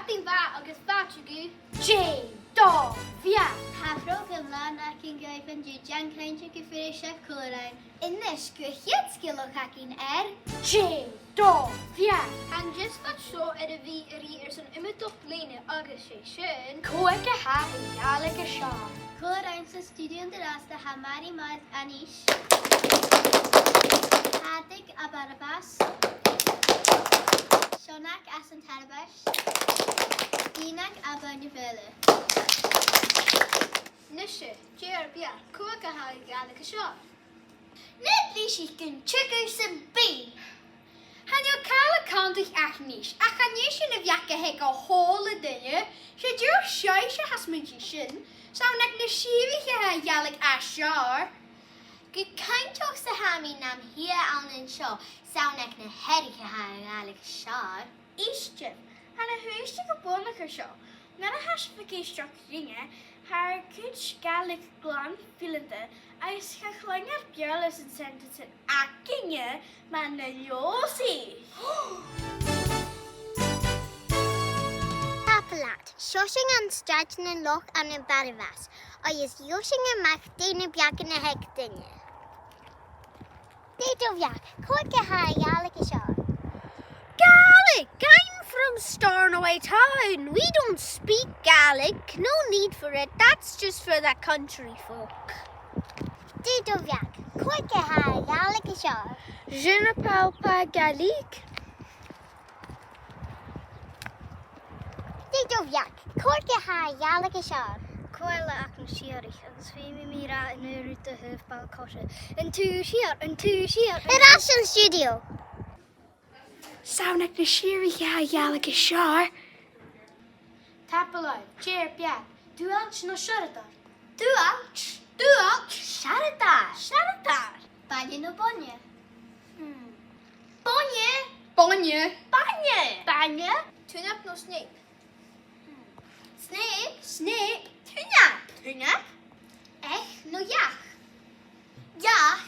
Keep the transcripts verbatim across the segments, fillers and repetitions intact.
Sin mhath agus fàilte gu Dè do bheachd? Tha prògram làn againn dhuibh an-diugh, dèan cinnteach gu bheil sibh còmhla rinn. A-nis, gu h-àraidh sgeulachd againn air Dè do bheachd? Tha an deasbad seo air a bhith a' ruith airson iomadach bliadhna agus 's e sin cò aig a tha a' Ghàidhlig as fheàrr. Còmhla rinn san stiùidio an-dràsta tha Màiri Maud Anais, Pàdraig à Barabas, Seonag às an Tarbais, Dìnneag à Beinn na Faoghla. Nise, dè ur beachd, cò aig a tha a' Ghàidhlig as fheàrr? Nì leis gun tigeadh sin beò. Chan eil càil a' cunntadh ach nis, ach chan e sin a' bheachd a th' aig a h-uile duine, 's e dìreach sibhse a tha a' smaoineachadh sin, 's ann aig na sìthichean a tha a' Ghàidhlig as fheàrr. Gu cinnteach 's a tha mi nam shuidhe ann an seo, 's ann aig na Hearadh a tha a' Ghàidhlig as fheàrr. Èistibh, tha na h-uaislean gu bhith bunaithe air seo. Nuair a tha sibh ag èisteachd rinne, tha ur cuid Gàidhlig glan fileanta agus cha chluinnear Beurla san sentence againne mar na leòsaich. Tapadh leat, seo sinn an Staid nan Loch ann am Barabas, agus gheibh sinn a-mach dè na beachdan a th' aig daoine. Dè do bheachd, cò aig a tha a' Ghàidhlig as fheàrr? Gaelic! I'm from Stornoway Town. We don't speak Gaelic. No need for it. That's just for the country folk. Dè do bheachd, cò aig a tha a' Ghàidhlig as fheàrr? Je ne parle pas gaélique. Dè do bheachd, cò aig a tha a' Ghàidhlig as fheàrr? Comhairle ach na Siaraich, agus feumaidh mi ràdh an aon rud a thaobh ball-coise. An taobh siar, an taobh siar, an Air ais an stiùidio! 'S ann aig na Siaraich a tha a' Ghàidhlig as fheàrr. Tapadh leibh, dè ur beachd, Duallt no Searadair? Duallt, Duallt, Searadair, Searadair. Baile no Boinne? Hmm. Boinne. Boinne. Bainne. Bainne. Tunnap no Snape? Hmm. Snape. Snape. Tunnap. Tunnap. Each no each? Each.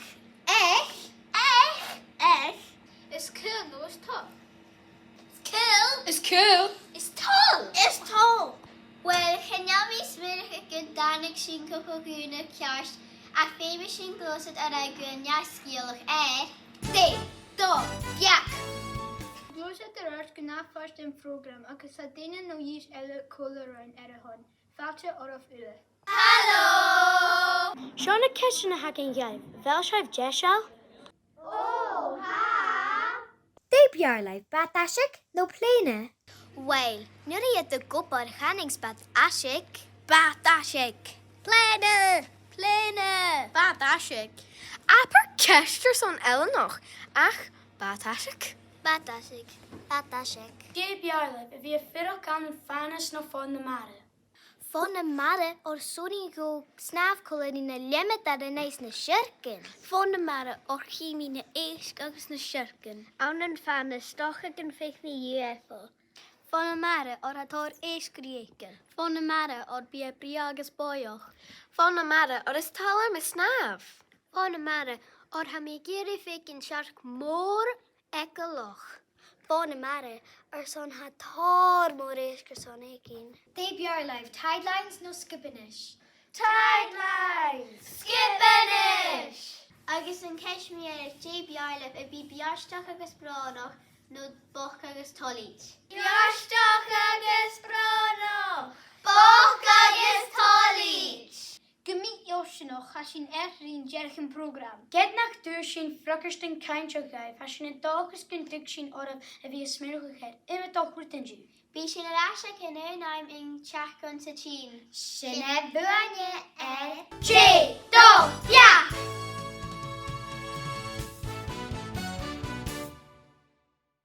Each. Each. Each. Is caol no is toll? Is caol. Is caol. Is toll. Is toll. Uill, chan eil mi a' smaoineachadh gun tàinig sinn gu, gu, gu na ceart, ach feumaidh sinn gluasad air ais gu an neach-sgeulachd air Dè do bheachd. Gluaisidh sinn air ais gu nàdar den phrògram agus tha daoine no dhithis eile còmhla rinn air a shon. Fàilte oirbh uile. Halò! Seo na ceistean a th' againn dhuibh. A bheil sibh deiseil? Ò, tha! Dè b' fheàrr leibh, bàt'-aiseig no plèana? Uill, nuair a tha iad ag obair, chanainn-sa bàt'-aiseig. Bàt'-aiseig. Plèana! Plèana! Bàt'-aiseig. Abair ceist airson eileanach, ach bàt'-aiseig. Bàt'-aiseig. Bàt'-aiseig. Dè b' fheàrr leibh, a bhith a' fuireach ann am fànas no fon a' mhara? Fon a' mhara, oir 's urrainn dhomh snàmh còmhla ri na leumadair an aghaidh 's na siorcan. Fon a' mhara, oir chì mi na h-èisg agus na siorcan. Ann am fànas, 's dòcha gum faic mi U F O. Fon a' mhara, oir tha tòrr èisg ri fhaicinn. Fon a' mhara, oir bidh e brèagha agus bòidheach. Fon a' mhara, oir is toil leam a' snàmh. Fon a' mhara, oir tha mi ag iarraidh faicinn searc mòr aig an loch. Fon a' mhara, airson tha tòrr mòr èisg airson fhaicinn. Dè b' fheàrr leibh, tide lines no sgiobanais? Tide lines! Sgiobanais! Agus an ceist mu dheireadh, dè b' fheàrr leibh, a bhith beartach agus brònach no bochd agus toilichte? Beartach agus brònach! Bochd agus toilichte! Gu mì-fhortanach, tha sinn air ruith an deireadh den phrògram. Ged nach d' fhuair sinn freagairtean cinnteach dhuibh, tha sinn an dòchas gun tug sinn oirbh a bhith a' smaoineachadh air iomadach rud an-diugh. Bidh sinn air ais aig an aon àm an t-seachdain sa tighinn. Sin e bhuainne air